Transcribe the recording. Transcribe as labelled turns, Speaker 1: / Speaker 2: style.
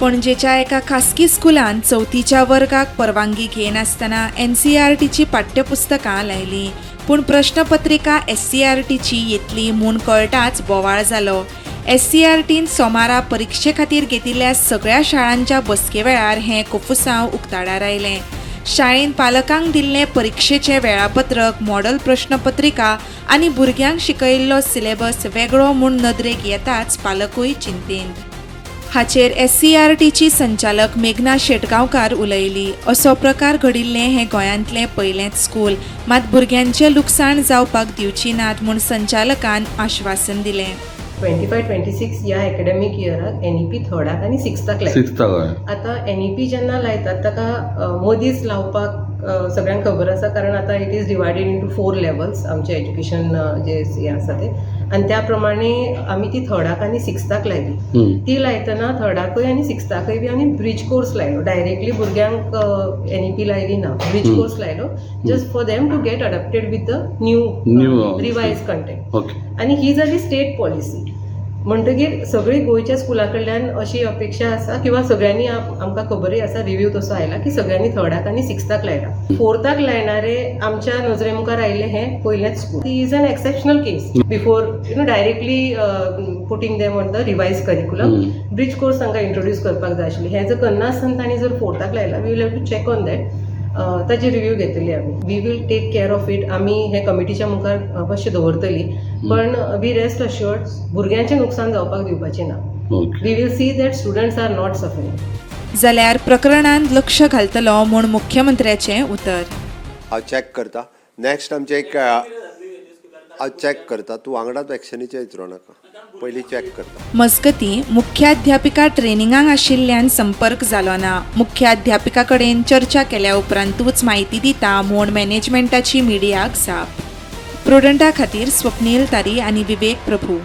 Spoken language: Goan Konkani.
Speaker 1: पणजेच्या एका खासगी स्कुलान चवथीच्या वर्गाक परवानगी घेनासतना एनसीईआरटीची पाठ्यपुस्तकां लायलीं. पूण प्रश्नपत्रिका एससीईआरटीची येतली म्हूण कळटाच बोवाळ जालो. एससीईआरटीन सोमारा परिक्षे खातीर घेतिल्ल्या सगळ्या शाळांच्या बसके वेळार हें कोफुसांव उक्ताडार आयलें. शाळेन पालकांक दिल्लें परिक्षेचें वेळापत्रक, मॉडल प्रश्नपत्रिका आनी भुरग्यांक शिकयिल्लो सिलेबस वेगळो म्हूण नदरेक येताच पालकूय चिंतेंत. हाचेर एससीईआरटीची संचालक मेघना शेटगांवकार उलयली. असो प्रकार घडिल्लें हें गोंयांतलें पयलेंच स्कूल. मात भुरग्यांचें लुकसाण जावपाक दिवची नात म्हूण संचालकान आश्वासन दिलें.
Speaker 2: 25-26 ह्या एकॅडमीक इयराक एनईपी थर्डाक आनी सिक्स्थाक लायता.
Speaker 3: सिक्स्थाक, हय.
Speaker 2: आतां एनईपी जेन्ना लायतात, ताका मदींच लावपाक सगळ्यांक खबर आसा, कारण आतां it is divided into four levels आमचें एज्युकेशन जें हें आसा तें. आनी त्या प्रमाणे आमी ती थर्डाक आनी सिक्स्थाक लायली. ती लायतना थर्डाकूय आनी सिक्स्थाकूय बी आमी ब्रिज कोर्स लायलो. डायरेक्टली भुरग्यांक एनईपी लायली ना, ब्रिज कोर्स लायलो just for them to get adapted with the new
Speaker 3: new
Speaker 2: revise content. आनी ही जाली स्टेट पॉलिसी. म्हणटगीर सगळी गोंयच्या स्कुला कडल्यान अशी अपेक्षा आसा किंवा सगळ्यांनी, आमकां खबरूय आसा, रिव्यू तसो आयला की सगळ्यांनी थर्डाक आनी सिक्स्थाक लायला. फोर्थाक लायणारे आमच्या नजरे मुखार आयिल्लें हें पयलेंच school is an exceptional case. Before directly putting them on the revise curriculum, bridge course तांकां इंट्रोड्यूस करपाक जाय आशिल्लें. हें जर करनासतना तांणी जर फोर्थाक लायला, we will have to check on that. ताची रिव्यू घेतली आमी, we will take care of it. आमी हे कमिटीच्या मुखार मातशें दवरतली, पण बी रेस्ट अश्युअर्ड, भुरग्यांचें नुकसान जावपाक दिवपाचें ना. We will see that students are not suffering.
Speaker 1: जाल्यार प्रकरणांत लक्ष घालतलो म्हूण मुख्यमंत्र्याचें उतर.
Speaker 4: हांव चॅक करता. नॅक्स्ट आमचें एक हांव चॅक करता. तूं वांगडाच एक्शनीचें विचारूं नाका, पयलीं चॅक करता.
Speaker 1: मजगतीं, मुख्याध्यापिका ट्रेनिंगाक आशिल्ल्यान संपर्क जालो ना. मुख्याध्यापिका कडेन चर्चा केल्या उपरांतूच म्हायती दिता म्हूण मॅनेजमेंटाची मिडियाक जाप. प्रुडंटा खातीर स्वप्नील तारी आनी विवेक प्रभू.